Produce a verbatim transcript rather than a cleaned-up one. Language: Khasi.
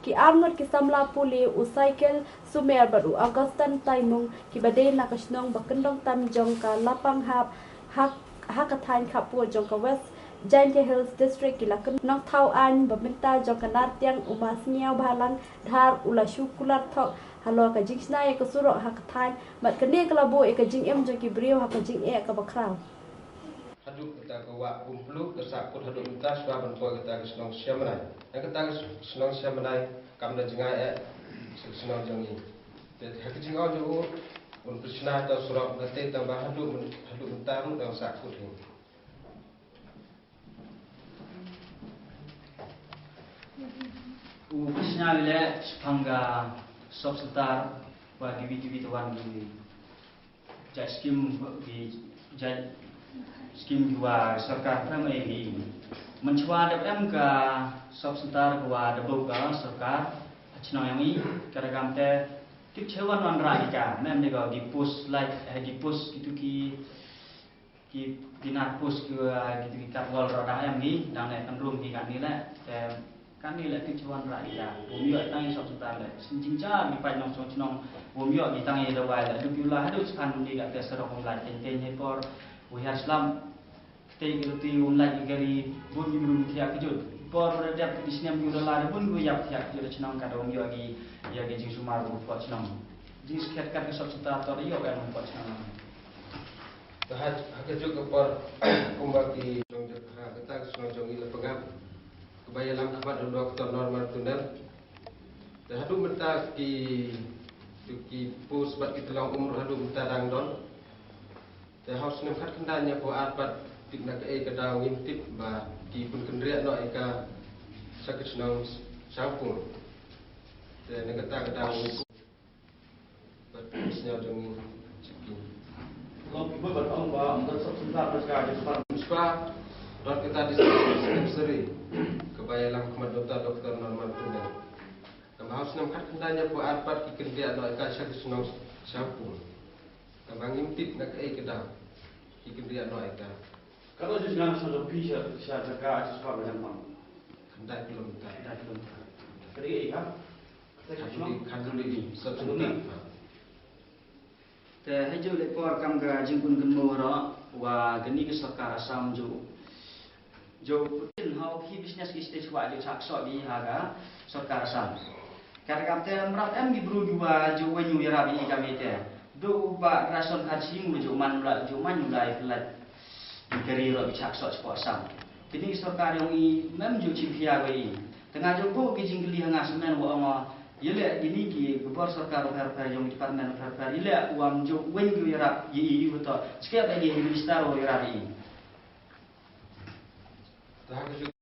Ki arngut ki samla pule, u Saikel Sumer bad u Augustan Taimung, kiba dei na ka shnong ba kyndong tam jong ka Lapanghap, ha, ha ka thaiñ Khappud jong ka West Jaintia Hills District, ki la kyndong thaw aiñ ba mynta jong ka Nartiang, u Ma Sniawbhalang Dhar u la shu kular thok halor ka jingshna ïa ka surok ha ka thaiñ, bad kane ka la buh ïa ka jingim jong ki briew ha ka jingeh kaba khraw. Haduh kata ka wah Pumpluk ka sahkut haduh mynta shuwa ban poi kata ka shnong Siamanai. Na kata ka shnong Siamanai kam da jngai eh sha ka shnong jong ngi. Te ha ka jingong jong u, un pynshna ïa uta u surok, da te tang ba haduh myn-, haduh mynta ruh dang sahkut hi. U pynshna ïa u leh shaphang ka sop shelter wa kiwei kiwei te wan ki jait skim, ki jait skim kiwa sorkar pynlong ïa ngi. Mynshuwa dep em ka sop shelter kawa da buh ka sorkar ha chnong ïa ngi, ka da kam te tip chewan wan rah ïa ka, mem de ka ki post light, eh, ki post kitu ki, ki, ki nar post kiwa, kitu ki kat wall ro dang em ngi, dang ne kan rum ki kan ni le. Te Kane leh ki chuan rah ïa, bym ïoh tang ïa sop shelter leh. Sien jingjar ki paid nongshong shnong, bym ïoh ki tang ïa dawai leh. Haduh ki u la haduh shiphan ym dei ka te surok ym lait teng teng, ha por u hiar slam. Te ki ruti ym lait ki gari, bun ki mru thiah kjut. Por u da dep ki snem ki u da la, bun ki u ïap thiah kjut shnong, ka da bym ïoh ki, ïa ki jingsumar u pot shnong. Jingskhet kat ka sop shelter to da ïoh ka ym pot shnong. Te ha, ha kajuh ka por kumba ki nong, ha kata ka shnong jong ngi Lapangap, kaba ïalam khmat u Doktor Norman Tundal. Te haduh mynta ki, ki post bad ki tyllong um ruh haduh mynta dang don. Te ha u snem khatkhyndai hynñiewphew ar pat, tip na kaei ka daw ngim tip ba ki pynkynriah noh ïa ka sha ka shnong Shangpung. Te na kata ka daw ngim Bad sñiaw jong ngi. Long ki bad ong ba ong ka sop sensar ba ska jong spa. Spa, don kata dispensary kaba ïalam khmat da u Doktor Norman Tundal. Tang ba ha u snem khatkhyndai hynñiewphew ar pat ki kynriah noh ïa ka sha ka shnong Shangpung. Tang ba ngim tip na kaei ka daw ki kynriah noh ïa ka. Ka long jong nga na shnong jong phi sha, sha jaka spa ba jam pang. Khyndai kilometer. Khyndai kilometer. Ka dei ka? Khanduli, Khanduli, Khanduli. Te ha juh leh por kam ka jingkun kynmaw ruh wa kani ka sorkar Assam ju, ju pyntin ha u ki business ki stage wa ju chak so bi ha ka sorkar Assam. Ka da kam te mrap em ki bru ki wa ju wen u yarap i kam i te. Du ba ration card sing ju man la, ju man la i plat. Ki kari ruh ki chak soh sha Assam. Kini ki sorkar yong i mem ju chim khia ko i. Tanga ju ko ki jingkylli ha nga semen wa ong, yele kini ki gubor sorkar pher pher yong department pher pher yele wam ju wen ki yarap i i ko to. Skia ba i minister wa yarap i.